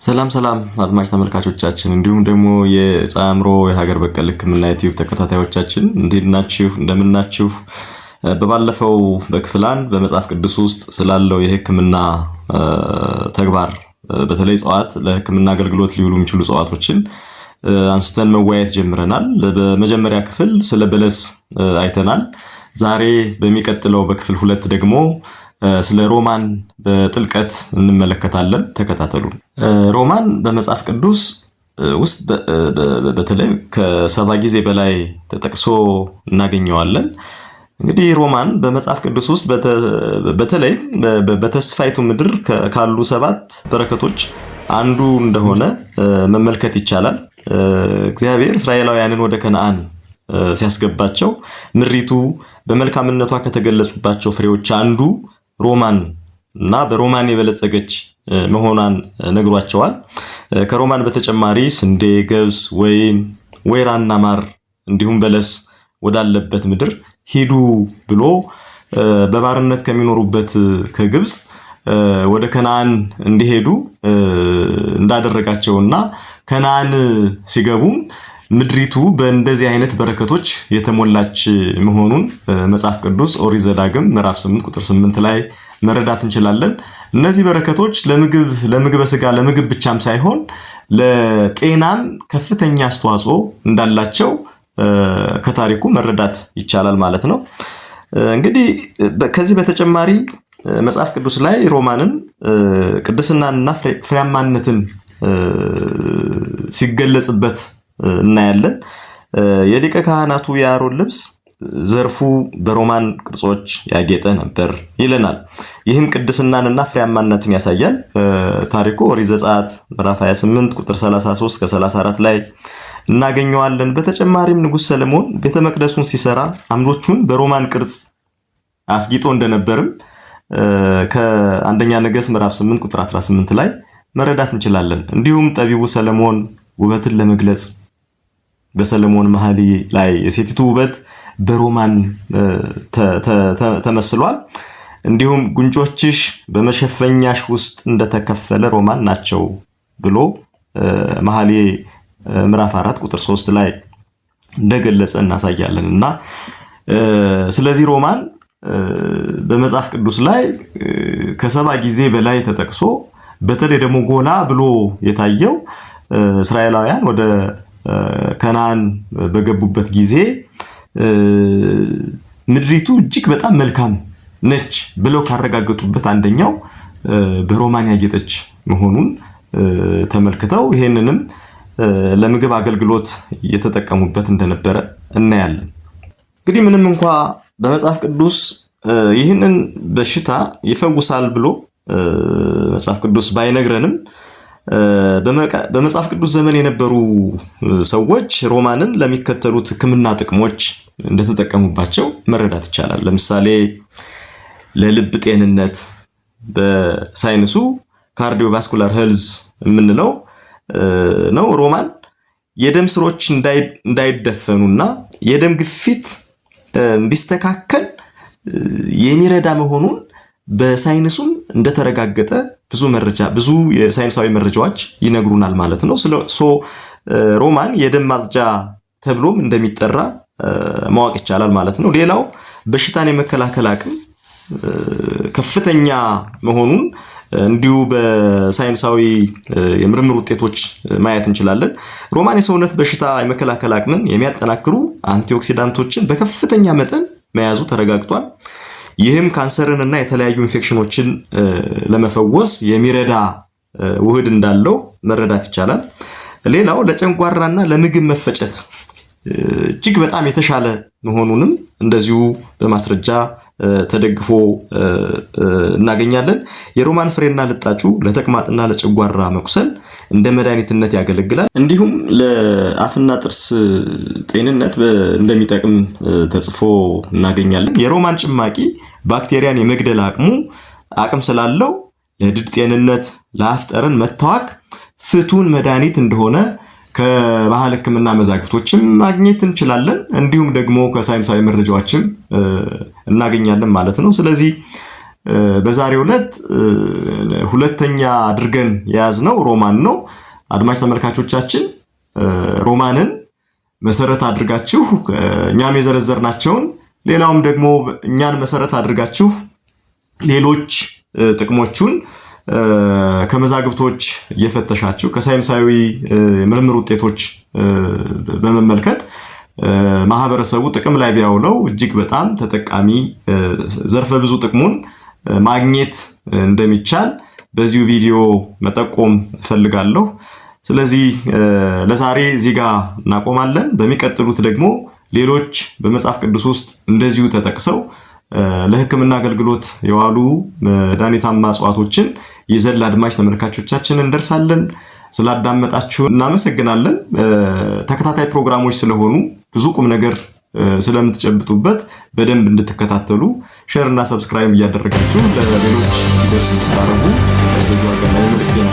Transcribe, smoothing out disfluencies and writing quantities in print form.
ሰላም ሰላም አድማጭ ተመልካቾቻችን እንዲሁም ደግሞ የዕፀ አእምሮ የሀገር በቀል ሕክምና ዩቲዩብ ተከታታዮቻችን እንዴት ናችሁ? እንደምናችሁ? በባለፈው በክፍል አንድ በመጽሐፍ ቅዱስ ውስጥ ስላለው የሕክምና ተግባር፣ በተለይ እጽዋት፣ ለሕክምና አገልግሎት ሊውሉ የሚችሉ እጽዋቶችን አንስተን መወያየት ጀምረናል። በመጀመሪያ ክፍል ስለ በለስ አይተናል። ዛሬ በሚቀጥለው በክፍል ሁለት ደግሞ ስለ ሮማን በጥልቀት እንመለከታለን። ተከታተሉ። ሮማን በመጽሐፍ ቅዱስ ውስጥ በተለይ ከ70 ጊዜ በላይ ተጠቅሶ እናገኘዋለን። እንግዲህ ሮማን በመጽሐፍ ቅዱስ ውስጥ በተለይ በተስፋይቱ ምድር ካሉ ሰባት በረከቶች አንዱ እንደሆነ መመልከት ይቻላል። እግዚአብሔር እስራኤላውያንን ወደ ከነአን ሲያስገባቸው ምድሪቱ በመልካምነቷ ከተገለጹባቸው ፍሬዎች አንዱ ሮማን እና በሮማን የበለጸገች መሆኗን ነግሯቸዋል። ከሮማን በተጨማሪ ስንዴ፣ ገብስ፣ ወይን፣ ወይራና ማር እንዲሁም በለስ ወዳለበት ምድር ሂዱ ብሎ በባርነት ከሚኖሩበት ከግብፅ ወደ ከነአን እንዲሄዱ እንዳደረጋቸውና ከነአን ሲገቡም ምድሪቱ በእንደዚህ አይነት በረከቶች የተሞላች መሆኑን መጽሐፍ ቅዱስ ኦሪት ዘዳግም ምዕራፍ 8 ቁጥር 8 ላይ መረዳት እንችላለን። እነዚህ በረከቶች ለምግብ፣ ለምግበ ስጋ፣ ለምግብ ብቻም ሳይሆን ለጤናም ከፍተኛ አስተዋጽኦ እንዳላቸው ከታሪኩ መረዳት ይቻላል ማለት ነው። እንግዲህ ከዚህ በተጨማሪ መጽሐፍ ቅዱስ ላይ ሮማንን ቅድስናንና ፍሬያማነትን ሲገለጽበት እናያለን። የሊቀ ካህናቱ የአሮን ልብስ ዘርፉ በሮማን ቅርጾች ያጌጠ ነበር ይለናል። ይህም ቅድስናንና ፍሬያማነትን ያሳያል። ታሪኩ ኦሪት ዘጸአት ምዕራፍ 28 ቁጥር 33 ከ34 ላይ እናገኘዋለን። በተጨማሪም ንጉሥ ሰለሞን ቤተ መቅደሱን ሲሰራ አምዶቹን በሮማን ቅርጽ አስጊጦ እንደነበርም ከአንደኛ ነገሥት ምዕራፍ 8 ቁጥር 18 ላይ መረዳት እንችላለን። እንዲሁም ጠቢቡ ሰለሞን ውበትን ለመግለጽ በሰለሞን መኃልይ ላይ የሴቲቱ ውበት በሮማን ተመስሏል። እንዲሁም ጉንጮችሽ በመሸፈኛሽ ውስጥ እንደተከፈለ ሮማን ናቸው ብሎ መኃልየ ምዕራፍ 4 ቁጥር 3 ላይ እንደገለጸ እናሳያለን። እና ስለዚህ ሮማን በመጽሐፍ ቅዱስ ላይ ከ70 ጊዜ በላይ ተጠቅሶ በተለይ ደግሞ ጎላ ብሎ የታየው እስራኤላውያን ወደ ከነአን በገቡበት ጊዜ ምድሪቱ እጅግ በጣም መልካም ነች ብለው ካረጋገጡበት አንደኛው በሮማን ያጌጠች መሆኑን ተመልክተው ይሄንንም ለምግብ አገልግሎት እየተጠቀሙበት እንደነበረ እናያለን። እንግዲህ ምንም እንኳ በመጽሐፍ ቅዱስ ይህንን በሽታ ይፈውሳል ብሎ መጽሐፍ ቅዱስ ባይነግረንም በመጽሐፍ ቅዱስ ዘመን የነበሩ ሰዎች ሮማንን ለሚከተሉት ሕክምና ጥቅሞች እንደተጠቀሙባቸው መረዳት ይቻላል። ለምሳሌ ለልብ ጤንነት፣ በሳይንሱ cardiovascular health የምንለው ነው። ሮማን የደም ስሮች እንዳይደፈኑና የደም ግፊት እንዲስተካከል የሚረዳ መሆኑን በሳይንሱም እንደተረጋገጠ ብዙ መረጃ፣ ብዙ የሳይንሳዊ መረጃዎች ይነግሩናል ማለት ነው። So ሮማን የደም ማጽጃ ተብሎም እንደሚጠራ ማወቅ ይቻላል ማለት ነው። ሌላው በሽታን የመከላከል አቅም ከፍተኛ መሆኑን እንዲሁ በሳይንሳዊ የምርምር ውጤቶች ማየት እንችላለን። ሮማን የሰውነት በሽታ የመከላከል አቅምን የሚያጠናክሩ antioxidant ኦችን በከፍተኛ መጠን መያዙ ተረጋግጧል። ይህም ካንሰርን እና የተለያዩ ኢንፌክሽኖችን ለመፈወስ የሚረዳ ውህድ እንዳለው መረዳት ይቻላል። ሌላው ለጨንጓራና ለምግብ መፈጨት እጅግ በጣም የተሻለ መሆኑንም እንደዚሁ በማስረጃ ተደግፎ እናገኛለን። የሮማን ፍሬና ልጣጩ ለተቅማጥና ለጨጓራ መቁሰል እንደ መድኃኒትነት ያገለግላል። እንዲሁም ለአፍና ጥርስ ጤንነት እንደሚጠቅም ተጽፎ እናገኛለን። የሮማን ጭማቂ ባክቴሪያን የመግደል አቅም ስላለው ለድድ ጤንነት፣ ለአፍ ጠረን መታወክ ፍቱን መድኃኒት እንደሆነ ከባህል ሕክምና መዛግብቶችም ማግኘት እንችላለን። እንዲሁም ደግሞ ከሳይንሳዊ መረጃዎችም እናገኛለን ማለት ነው። ስለዚህ በዛሬው ዕለት ሁለተኛ አድርገን የያዝነው ሮማን ነው። አድማጭ ተመልካቾቻችን፣ ሮማንን መሰረት አድርጋችሁ እኛም የዘረዘርናቸውን፣ ሌላውም ደግሞ እኛን መሰረት አድርጋችሁ ሌሎች ጥቅሞቹን ከመዛግብቶች እየፈተሻችሁ፣ ከሳይንሳዊ ምርምር ውጤቶች በመመልከት ማህበረሰቡ ጥቅም ላይ ቢያውለው እጅግ በጣም ተጠቃሚ፣ ዘርፈ ብዙ ጥቅሙን ማግኘት እንደሚቻል በዚሁ ቪዲዮ መጠቆም እፈልጋለሁ። ስለዚህ ለዛሬ እዚህ ጋር እናቆማለን። በሚቀጥሉት ደግሞ ሌሎች በመጽሐፍ ቅዱስ ውስጥ እንደዚሁ ተጠቅሰው ለሕክምና አገልግሎት የዋሉ መድኃኒታማ እጽዋቶችን ይዘን ለአድማጭ ተመልካቾቻችን እንደርሳለን። ስላዳመጣችሁ እናመሰግናለን። ተከታታይ ፕሮግራሞች ስለሆኑ ብዙ ቁም ነገር ስለምትጨብጡበት በደንብ እንድትከታተሉ፣ share እና subscribe እያደረጋችሁ ለሌሎች እንዲደርስ እንድታደርጉ በዚሁ አጋጣሚ መልዕክቴን